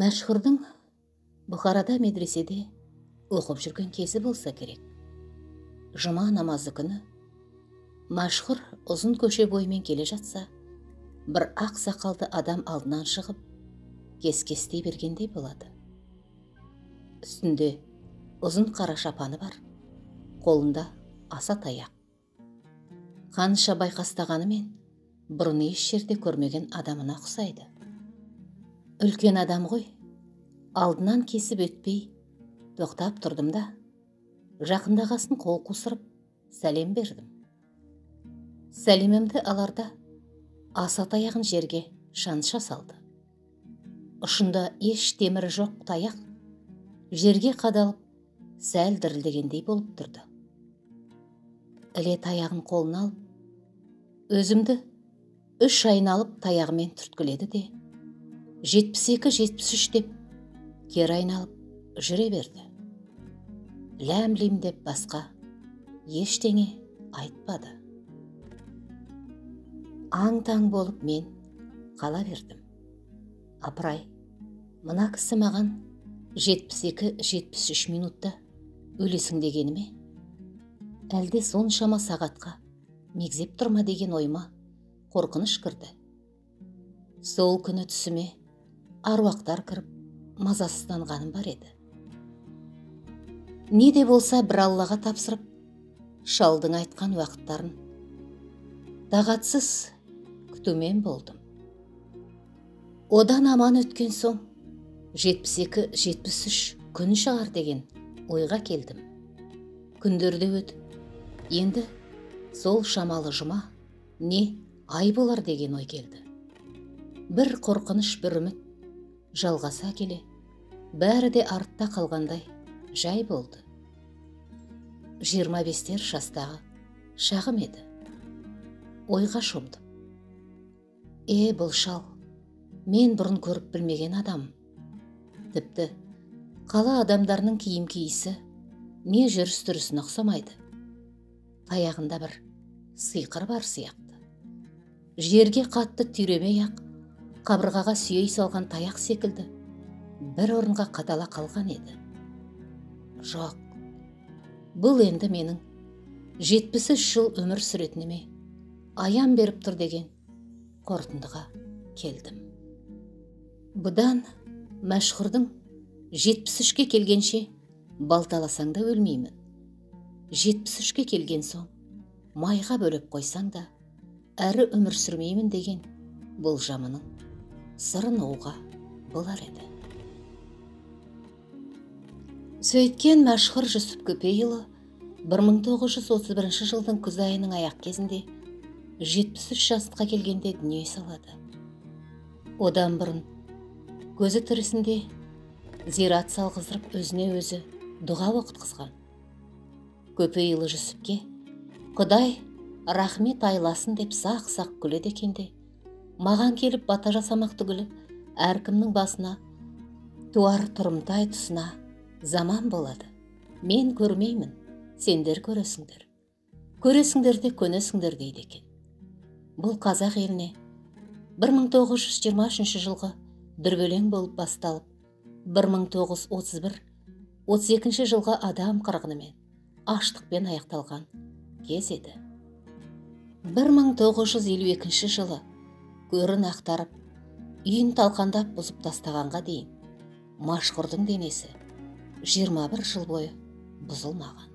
Мәшһүрдің Бұхарада медреседе оқып жүрген кезі болса керек. Жұма намазы күні Мәшһүр ұзын көше бойымен келе жатса, бір ақ сақалды адам алдынан шығып, кес-кестей бергендей болады. Үстінде ұзын қара шапаны бар, қолында аса таяқ. Қанша байқастағанымен бұрын еш жерде көрмеген адамына ұқсайды. Үлкен адам ғой, алдынан кесіп өтпей, тоқтап тұрдым да, жақындағасын қол қусырып, сәлем бердім. Сәлемімді аларда аса таяғын жерге шанша салды. Ұшында еш темірі жоқ таяқ жерге қадалып, сәл дірілдегендей болып тұрды. Іле таяғын қолына алып, өзімді 3 айналып таяғымен түрткіледі де, 72-73 деп кері айналып жүре берді. Ләм-лим деп басқа ештеңе айтпады. Аң-таң болып мен қала бердім. Апырай, мына кісі маған 72-73 минутта өлесің дегені ме? Әлде соншама сағатқа мегзеп тұрма деген ойыма қорқыныш кірді. Сол күні түсіме аруақтар кіріп, мазасызданғаным бар еді. Не де болса бір Аллаға тапсырып, шалдың айтқан уақыттарын тағатсыз күтумен болдым. Одан аман өткен соң 72-73 күн шығар деген ойға келдім. Күндерде өтіп, енді сол шамалы жұма не ай болар деген ой келді. Бір қорқыныш, бір үміт жалғаса келе, бәрі де артта қалғандай жай болды. 25-тер жастағы шағым еді. Ойға шомдым. Бұл шал, мен бұрын көріп білмеген адам. Тіпті қала адамдарының киім киісі не жүріс-тұрысына ұқсамайды. Таяғында бір сиқыр бар сияқты. Жерге қатты түйремей-ақ, қабырғаға сүйей салған таяқ секілді бір орынға қадала қалған еді. Жоқ, бұл енді менің 73 жыл өмір сүретініме аян беріп тұр деген қорытындыға келдім. Бұдан Мәшһүрдің 73-ке келгенше балталасаң да өлмеймін. 73-ке келген соң майға бөліп қойсаң да әрі өмір сүрмеймін деген болжамының сырын ұғуға болар еді. Сөйткен Мәшһүр Жүсіп Көпейұлы 1931 жылдың күз айының аяқ кезінде 73 жасқа келгенде дүние салады. Одан бұрын көзі тірісінде зират салғыздырып өзіне өзі дұға оқытқызған. Көпейұлы Жүсіпке Құдай рахмет айласын деп сақ-сақ күледі екен де, маған келіп бата жасамақ түгілі әркімнің басына туар тұрымтай тұсына заман болады. Мен көрмеймін, сендер көресіңдер. Көресіңдер де көнесіңдер дейді екен. Бұл қазақ еліне 1923 жылғы дүрбелең болып басталып, 1931-32 жылғы адам қырғынымен, аштықпен аяқталған кез еді. 1952 жылы көрін ақтарып, үйін талқандап бұзып тастағанға дейін Мәшһүрдің денесі 21 жыл бойы бұзылмаған.